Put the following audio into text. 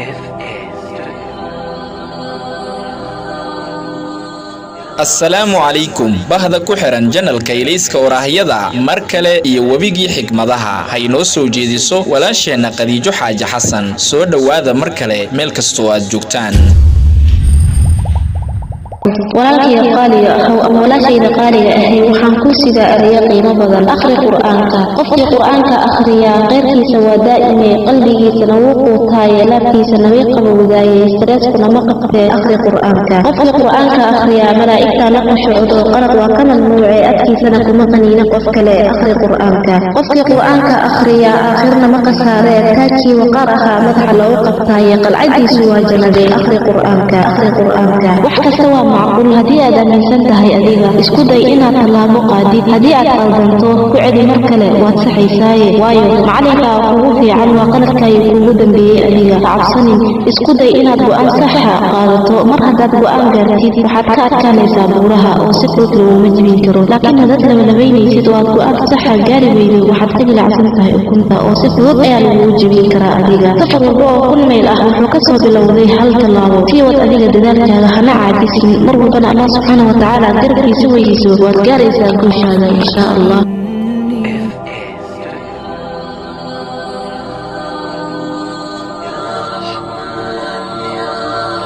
FA Studio. Assalaamu calaykum, bahda ku xihan janalka Ilayska Oraahyada, mar kale iyo webigii xikmadaha haynoo soo jeediso walaasheenna Khadiijo Xaaji Xasan. Soo dhowaada mar kale meel kastoo aad joogtaan. Walaalkayga qaaliga ahow ama walaashayda qaaliga ahay, waxaan kuu sidaa ereyo qiimo badan. Akhri Qur'aanka. Qofkii Qur'aanka akhriyaa khayrkiisa waa daa'ime, qalbigiisana wuu quutaaye, laabtiisana way qabowdaaye, stress-kuna ma qabtee. Akhri Qur'aanka. Qofkii Qur'aanka akhriyaa malaa'igtaa la qushucdo, qalad waa ka mamnuuce, afkiisana kuma qaniina qof kale. Akhri Qur'aanka. Qofkii Qur'aanka akhriyaa aakhirna ma khasaaree, taajkii waqaar ahaa madaxa loogu qabtaaye, qalcadiisu waa jannadee. Akhri Qur'aanka. Akhri Qur'aanka. Wax kasta waa macquul haddii aad aaminsan tahay. Adiga isku day inaad tallaabo qaadid. Haddii aad qaldanto, ku celi mar kale, waad saxaysaaye, waayo macalinkaa kugu fiican waa qaladkaayo kuugu dambeeyey. Adiga ha cabsanin, isku day inaad go'aan saxa qaadato. Mar haddaad go'aan gaartid, waxaad ka adkaanaysaa buuraha oo si fudud laguma jebin karo. Laakiin haddaad labalabaynaysid oo aad go'aan saxa gaari weydo, waxaad ka jilicsan tahay ukunta oo si fudud ayaa lagugu jebin karaa. Adiga safar walba oo 1000 mayl ah wuxuu kasoo bilowday hal tallaabo. Sii wad adiga dadaalkaaga, hana caajisin. Mar walbana Allah subxaana wa tacaala garabkiisa weydiiso, waad gaaraysaa guushaada, insha Allah.